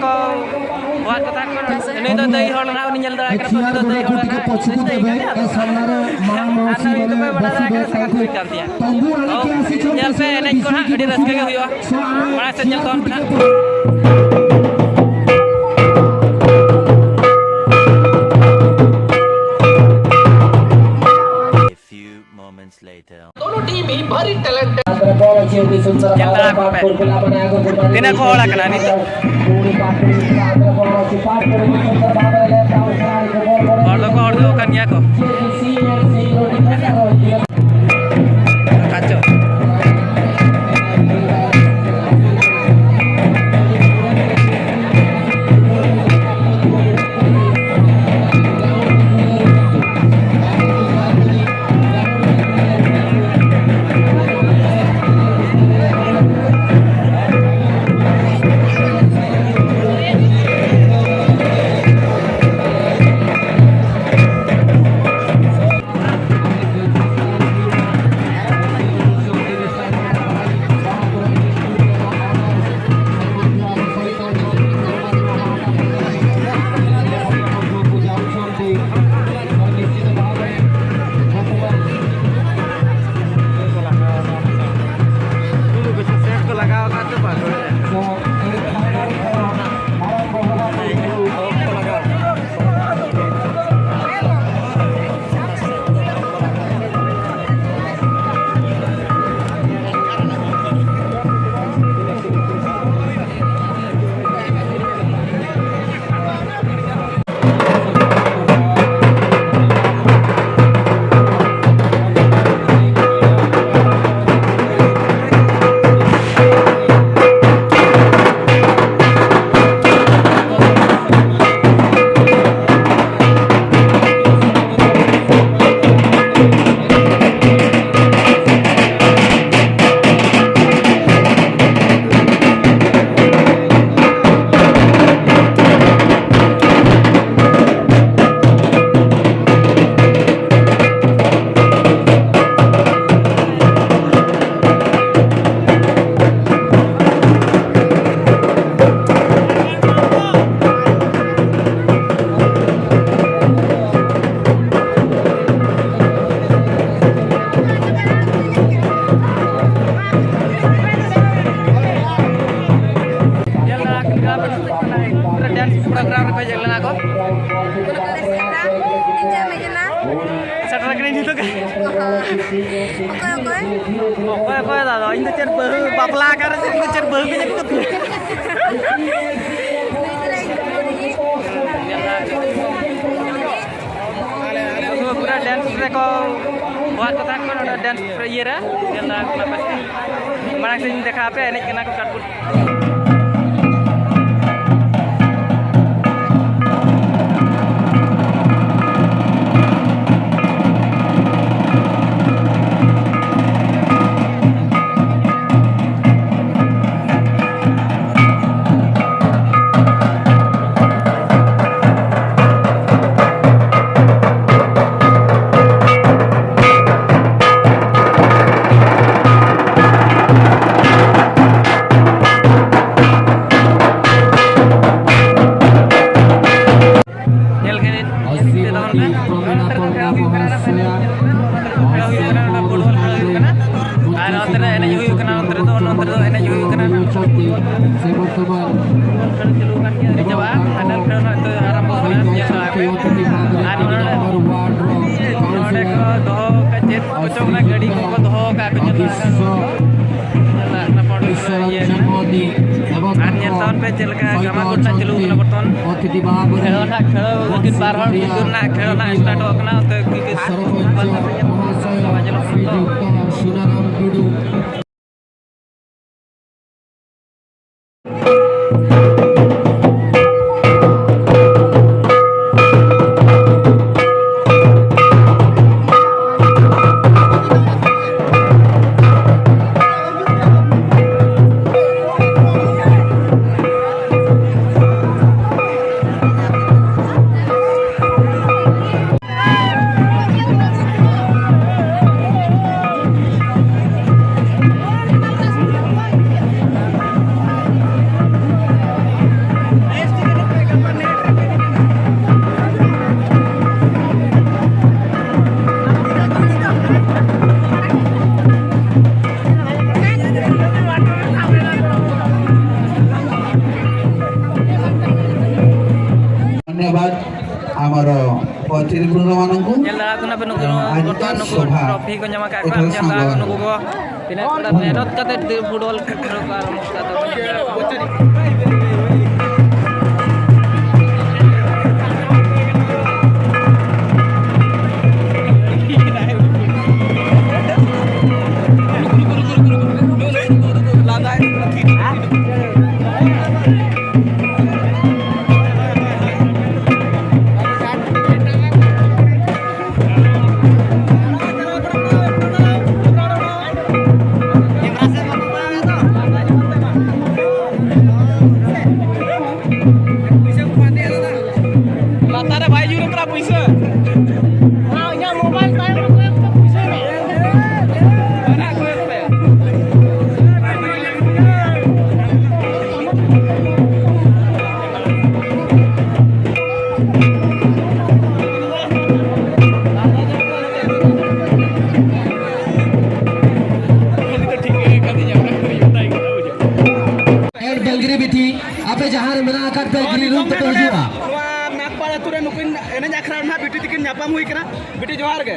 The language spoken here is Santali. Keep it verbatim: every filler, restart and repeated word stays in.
ᱠᱚ ᱦᱚᱦᱚᱣᱟᱫ ᱠᱚ ᱛᱟᱦᱮᱸᱫ ᱠᱚ, ᱱᱩᱭ ᱫᱚ ᱫᱟᱹᱭ ᱦᱚᱲ ᱱᱟᱦᱟᱜ ᱩᱱᱤ ᱧᱮᱞ ᱫᱟᱲᱮᱭᱟᱭ ᱠᱟᱱᱟ ᱠᱚ, ᱩᱱᱤ ᱫᱚ ᱫᱟᱹᱭ ᱦᱚᱲ ᱱᱟᱦᱟᱜ ᱫᱟᱹᱭ ᱠᱟᱱᱟ᱾ ᱟᱨ ᱱᱩᱭ ᱫᱚᱠᱚ ᱢᱮᱱᱟ ᱱᱟᱦᱟᱜ ᱥᱟᱹᱨᱤ ᱥᱟᱹᱨᱤ ᱠᱟᱱ ᱛᱟᱭᱟ᱾ ᱛᱚ, ᱧᱮᱞ ᱯᱮ, ᱮᱱᱮᱡ ᱠᱚ ᱱᱟᱦᱟᱜ ᱟᱹᱰᱤ ᱨᱟᱹᱥᱠᱟᱹ ᱜᱮ ᱦᱩᱭᱩᱜᱼᱟ᱾ ᱢᱟᱲᱟᱝ ᱥᱮᱫ ᱧᱮᱞ ᱛᱟᱵᱚᱱ ᱯᱮ ᱱᱟᱦᱟᱜ᱾ A few moments later. दोनों टीम ही भारी टैलेंटेड। ᱧᱮᱞ ᱫᱟᱲᱮ ᱟᱠᱚ ᱯᱮ᱾ ᱛᱤᱱᱟᱹᱜ ᱠᱚ ᱦᱚᱲ ᱟᱠᱟᱱᱟ ᱱᱤᱛᱚᱜ? ᱦᱚᱲ ᱫᱚᱠᱚ ᱦᱚᱲ ᱫᱚ ᱠᱟᱱ ᱜᱮᱭᱟ ᱠᱚ᱾ ᱠᱟᱪᱚ᱾ ᱚᱠᱚᱭ, ᱚᱠᱚᱭ ᱫᱟᱫᱟ? ᱤᱧ ᱫᱚ ᱪᱮᱫ ᱵᱟᱹᱦᱩ, ᱵᱟᱯᱞᱟ ᱟᱠᱟᱱ ᱨᱮ ᱪᱮᱫ ᱠᱚ, ᱪᱮᱫ ᱵᱟᱹᱦᱩ ᱠᱚ ᱧᱮᱞ ᱠᱚ ᱛᱤᱧᱟ? ᱩᱱᱠᱩ ᱯᱩᱨᱟᱹ dance ᱨᱮᱠᱚ ᱦᱚᱦᱚᱣᱟᱫ ᱠᱚ ᱛᱟᱦᱮᱸᱫ ᱠᱚ, ᱱᱚᱰᱮ dance ᱤᱭᱟᱹ ᱨᱮ᱾ ᱧᱮᱞ ᱫᱟ ᱠᱚ ᱯᱮ᱾ ᱢᱟᱲᱟᱝ ᱥᱮᱫ ᱤᱧ ᱫᱮᱠᱷᱟᱣ ᱟᱯᱮᱭᱟ, ᱮᱱᱮᱡ ᱠᱟᱱᱟ ᱠᱚ ᱠᱟᱴᱯᱩᱴ᱾ ᱧᱮᱞ ᱠᱮᱫ ᱮᱱᱮᱡ ᱛᱮ ᱛᱟᱵᱚᱱ ᱯᱮ᱾ ᱱᱚᱰᱮ ᱱᱚᱛᱮ ᱨᱮᱠᱚ ᱠᱷᱮᱞ ᱦᱩᱭᱩᱜ ᱠᱟᱱᱟ, ᱱᱚᱛᱮ ᱨᱮᱠᱚ ᱠᱷᱮᱞ ᱦᱩᱭᱩᱜ ᱠᱟᱱᱟ, ᱱᱚᱛᱮ ᱨᱮᱠᱚ ᱠᱷᱮᱞ ᱦᱩᱭᱩᱜ ᱠᱟᱱᱟ, ᱱᱚᱰᱮ ᱯᱷᱩᱴᱵᱚᱞ ᱠᱷᱮᱞ ᱦᱩᱭᱩᱜ ᱠᱟᱱᱟ᱾ ᱟᱨ ᱱᱚᱛᱮ ᱨᱮ ᱮᱱᱮᱡ ᱦᱩᱭᱩᱜ ᱠᱟᱱᱟ, ᱱᱚᱛᱮ ᱨᱮᱫᱚ, ᱱᱚᱛᱮ ᱨᱮᱫᱚ ᱮᱱᱮᱡ ᱦᱩᱭᱩᱜ ᱠᱟᱱᱟ᱾ ᱯᱷᱩᱴᱵᱚᱞ ᱠᱷᱮᱞ ᱪᱟᱹᱞᱩ ᱠᱟᱱ ᱜᱮᱭᱟ, ᱟᱹᱣᱨᱤ ᱪᱟᱵᱟᱜᱼᱟ᱾ ᱯᱷᱟᱭᱱᱟᱞ ᱠᱷᱮᱞ ᱱᱚᱜᱼᱚᱭ ᱛᱚ ᱟᱨᱟᱢᱵᱚ ᱠᱟᱱᱟ, ᱧᱮᱞ ᱥᱟᱶ ᱯᱮ᱾ ᱟᱨ ᱱᱚᱰᱮ, ᱱᱚᱰᱮ ᱠᱚ ᱫᱚᱦᱚ ᱟᱠᱟᱫ ᱪᱮᱫ ᱠᱚᱪᱚᱝ ᱚᱱᱟ ᱜᱟᱹᱰᱤ ᱠᱚᱠᱚ ᱫᱚᱦᱚ ᱟᱠᱟᱫ ᱠᱚ, ᱧᱮᱞ ᱥᱟᱶ ᱯᱮ᱾ ᱧᱮᱞ ᱥᱟᱶ ᱯᱮ᱾ ᱟᱨ ᱱᱚᱰᱮ ᱤᱭᱟᱹ ᱠᱟᱱᱟ᱾ ᱟᱨ ᱧᱮᱞ ᱛᱟᱵᱚᱱ ᱯᱮ ᱪᱮᱫ ᱞᱮᱠᱟ ᱠᱟᱢᱟᱨ ᱜᱚᱴ ᱨᱮᱱᱟᱜ ᱪᱟᱹᱞᱩ ᱠᱟᱱᱟ ᱵᱚᱨᱛᱚᱢᱟᱱ᱾ ᱠᱷᱮᱞ ᱱᱟᱜ ᱠᱷᱮᱞ ᱩᱱᱠᱤᱱ ᱵᱟᱨ ᱦᱚᱲ ᱩᱱᱠᱤᱱ ᱱᱟᱜ ᱠᱷᱮᱞ ᱱᱟᱜ ᱥᱴᱟᱨᱴᱚᱜ ᱠᱟᱱᱟ᱾ ᱚᱱᱛᱮ ᱩᱱᱠᱤᱱ ᱠᱤᱱ ᱥᱚᱨᱯᱚᱧᱪ ᱢᱚᱦᱳᱫᱚᱭ ᱥᱨᱤᱡᱩᱠᱛᱚ ᱥᱩᱱᱟᱨᱟᱢ ᱴᱩᱰᱩ᱾ ଧନ୍ୟବାଦ। ଆମର ᱛᱤᱨᱤᱯᱩᱨᱟ ᱢᱟᱱᱚᱝ ᱠᱚ ᱧᱮᱞ ᱫᱟᱲᱮᱭᱟᱜ ᱠᱟᱱᱟ ᱯᱮ, ᱱᱩᱠᱩ ᱟᱡ ᱵᱚᱨᱛᱚᱢᱟᱱ ᱱᱩᱠᱩ ᱥᱚᱵᱷᱟ ᱴᱨᱚᱯᱷᱤ ᱠᱚ ᱧᱟᱢ ᱟᱠᱟᱫ ᱠᱚᱣᱟ᱾ ᱮᱴᱟᱜ ᱧᱮᱞ ᱫᱟᱲᱮᱭᱟᱜ ᱥᱟᱸᱜᱷᱟᱨ ᱠᱟᱱᱟ ᱱᱩᱠᱩ ᱠᱚ ᱛᱤᱱᱟᱹᱜ ᱠᱚᱲᱟ ᱢᱮᱦᱱᱚᱛ ᱠᱟᱛᱮ ᱯᱷᱩᱴᱵᱚᱞ ᱠᱷᱮᱞ ᱠᱚ ᱟᱨᱟᱢᱵᱷᱚ ᱠᱟᱫᱟ᱾ ᱞᱟᱛᱟᱨ ᱨᱮ ᱵᱟᱭ ᱧᱩᱨ ᱠᱟᱱᱟ ᱯᱩᱭᱥᱟᱹ᱾ ᱤᱧᱟᱹᱜ ᱢᱳᱵᱟᱭᱤᱞ ᱛᱟᱭᱚᱢ ᱨᱮ ᱠᱚᱭᱚᱜ ᱠᱟᱛᱮ ᱯᱩᱭᱥᱟᱹ ᱢᱮ᱾ ᱮᱨ ᱰᱟᱹᱝᱨᱤ ᱵᱤᱴᱤ, ᱟᱯᱮ ᱡᱟᱦᱟᱸ ᱨᱮ ᱢᱮᱱᱟᱜ ᱟᱠᱟᱫ ᱯᱮ, ᱜᱨᱤᱱ ᱨᱩᱢ ᱛᱮᱯᱮ ᱦᱤᱡᱩᱜᱼᱟ᱾ ᱱᱚᱣᱟ ᱱᱟᱜᱽᱯᱟᱲ ᱟᱹᱛᱩ ᱨᱮ ᱱᱩᱠᱤᱱ ᱮᱱᱮᱡ ᱟᱠᱷᱲᱟ ᱨᱮᱱᱟᱜ ᱵᱤᱴᱤ ᱛᱤᱠᱤᱱ ᱧᱟᱯᱟᱢ ᱦᱩᱭ ᱠᱟᱱᱟ᱾ ᱵᱤᱴᱤ, ᱡᱚᱦᱟᱨ ᱜᱮ᱾